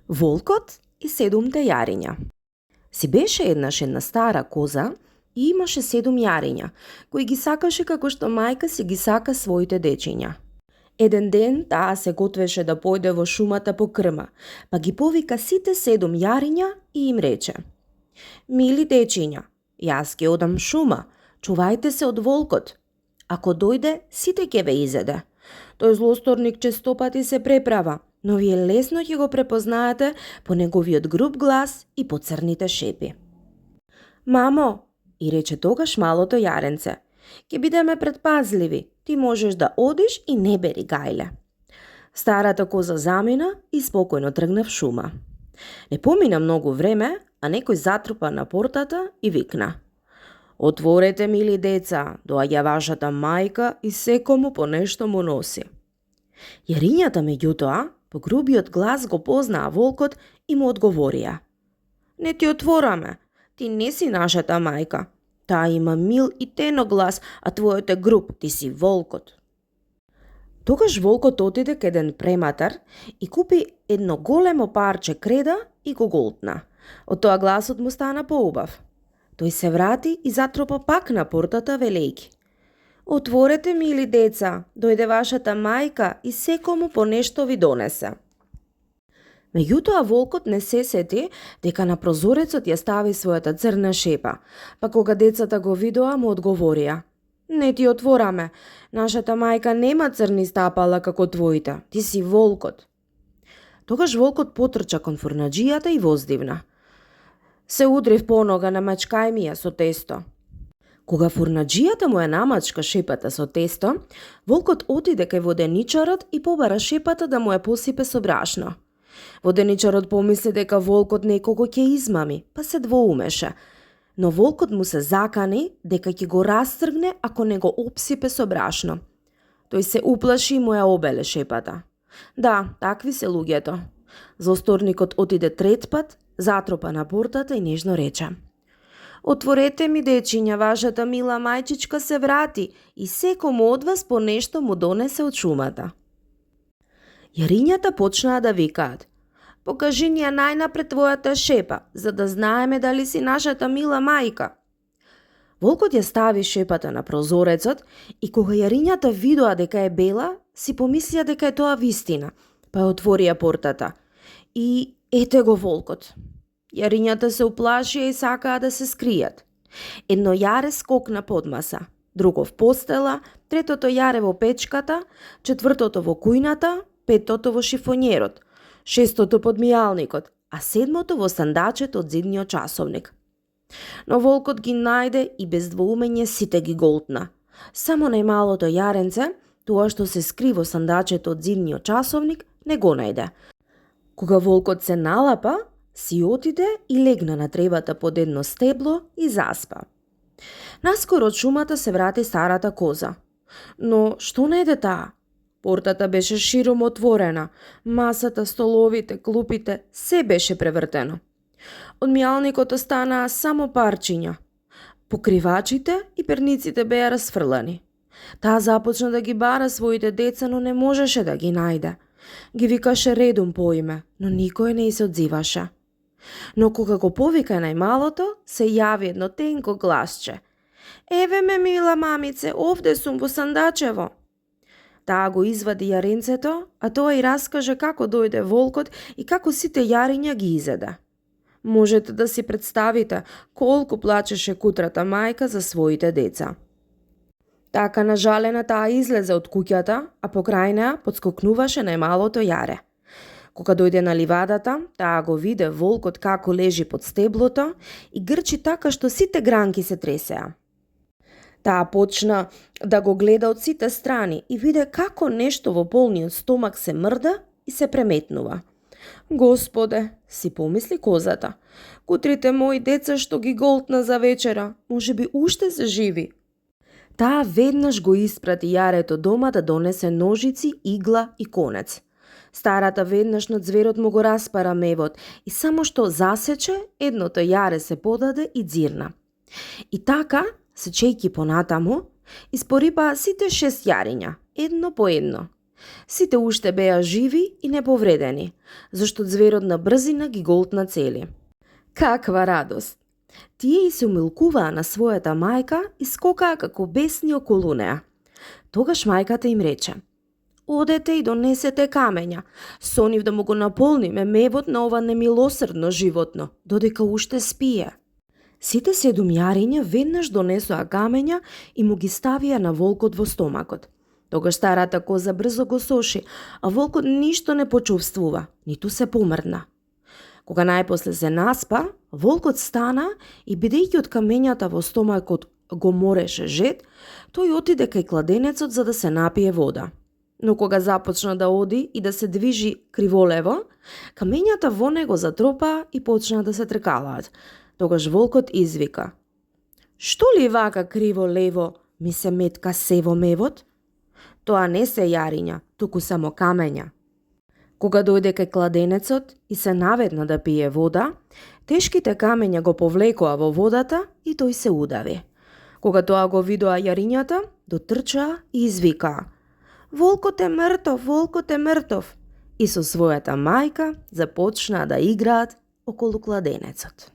Волкот и седумте јариња. Си беше еднаш една стара коза и имаше 7 јариња, кои ги сакаше како што мајка си ги сака своите дечиња. Еден ден таа се готвеше да појде во шумата по крма, па ги повика сите 7 јариња и им рече: Мили дечиња, јас ќе одам шума, чувајте се од волкот. Ако дојде, сите ќе ве изеде. Тој злосторник честопати се преправа, но вие лесно ќе го препознаете по неговиот груб глас и по црните шепи. Мамо, и рече тогаш малото јаренце, ќе бидеме предпазливи, ти можеш да одиш и не бери гајле. Старата коза замина и спокојно тргна в шума. Не помина многу време, а некој затрупа на портата и викна: Отворете, мили деца, доаѓа вашата мајка и секому по нешто му носи. Јарињата меѓутоа, по грубиот глас го познаа волкот и му одговорија: Не ти отвораме, ти не си нашата мајка. Таа има мил и тенок глас, а твојот е груб, ти си волкот. Тогаш волкот отиде кај еден прематар и купи едно големо парче креда и го голтна. Од тоа гласот му стана поубав. Тој се врати и затропа пак на портата велејки: Отворете, мили деца, дојде вашата мајка и секому по нешто ви донесе. Меѓутоа волкот не се сети дека на прозорецот ја стави својата црна шепа, па кога децата го видоа му одговорија: Не ти отвораме, нашата мајка нема црни стапала како твоите, ти си волкот. Тогаш волкот потрча кон фурнаџијата и воздивна: Се удрив по нога, намачкај ми ја со тесто. Кога фурнаџијата му ја намачка шепата со тесто, волкот отиде кај воденичарот и побара шепата да му ја посипе со брашно. Воденичарот помисли дека волкот некого ќе измами, па се двоумеше, но волкот му се закани дека ќе го растргне ако не го обсипе со брашно. Тој се уплаши и му ја обеле шепата. Да, такви се луѓето. Злосторникот отиде трет пат, затропа на портата и нежно рече: Отворете ми, дечиња, вашата мила мајчичка се врати и секому од вас по нешто му донесе од шумата. Јарињата почнаа да викаат: Покажи ни ја најнапред твојата шепа, за да знаеме дали си нашата мила мајка. Волкот ја стави шепата на прозорецот и кога јарињата видоа дека е бела, си помислија дека е тоа вистина, па ја отворија портата. И ете го волкот. Јарињата се уплашија и сакаа да се скријат. Едно јаре скокна под маса, друго в постела, третото јаре во печката, четвртото во кујната, петото во шифонјерот, шестото под мијалникот, а седмото во сандачето од зидниот часовник. Но волкот ги најде и без двоумење сите ги голтна. Само најмалото јаренце, тоа што се скри во сандачето од зидниот часовник, не го најде. Кога волкот се налапа, си отиде и легна на тревата под едно стебло и заспа. Наскоро од шумата се врати старата коза. Но што најде таа? Портата беше широм отворена, масата, столовите, клупите, се беше превртено. Од мијалникот останаа само парчиња. Покривачите и перниците беа расфрлани. Таа започна да ги бара своите деца, но не можеше да ги најде. Ги викаше редом по име, но никој не се одзиваше. Но кога го повика најмалото, се јави едно тенко гласче: Еве ме, мила мамице, овде сум во сандачево. Таа го извади јаренцето, а тоа и раскаже како дојде волкот и како сите јариња ги изеде. Можете да си представите колку плачеше кутрата мајка за своите деца. Така нажалена таа излезе од куќата, а покрај неа подскокнуваше најмалото јаре. Кога дојде на ливадата, таа го виде волкот како лежи под стеблото и грчи така што сите гранки се тресеа. Таа почна да го гледа од сите страни и виде како нешто во полниот стомак се мрда и се преметнува. Господе, си помисли козата, кутрите мои деца што ги голтна за вечера, можеби уште се живи. Таа веднаш го испрати јарето дома да донесе ножици, игла и конец. Старата веднаш над зверот му го распара мевот и само што засече, едното јаре се подаде и дзирна. И така, сечејќи понатаму, испорипаа сите 6 јариња, едно по едно. Сите уште беа живи и неповредени, зашто зверот на брзина ги голтна цели. Каква радост! Тие и се умилкуваа на својата мајка и скокаа како бесни околу неа. Тогаш мајката им рече: "Одете и донесете камења, со нив да му го наполниме мевот на ова немилосрдно животно, додека уште спие." Сите 7 јариња веднаш донесоа камења и му ги ставија на волкот во стомакот. Тогаш старата коза брзо го соши, а волкот ништо не почувствува, ниту се помрдна. Кога најпосле се наспа, волкот стана и бидејќи од камењата во стомакот го мореше жед, тој отиде кај кладенецот за да се напие вода. Но кога започна да оди и да се движи криволево, камењата во него затропаа и почнаа да се тркалаат. Тогаш волкот извика: "Што ли вака криво-лево ми се метка се во мевот? Тоа не се јариња, туку само камења." Кога дојде кај кладенецот и се наведна да пие вода, тешките камења го повлекоа во водата и тој се удави. Кога тоа го видоа јарињата, дотрчаа и извикаа: "Волкот е мртов, волкот е мртов!" И со својата мајка започнаа да играат околу кладенецот.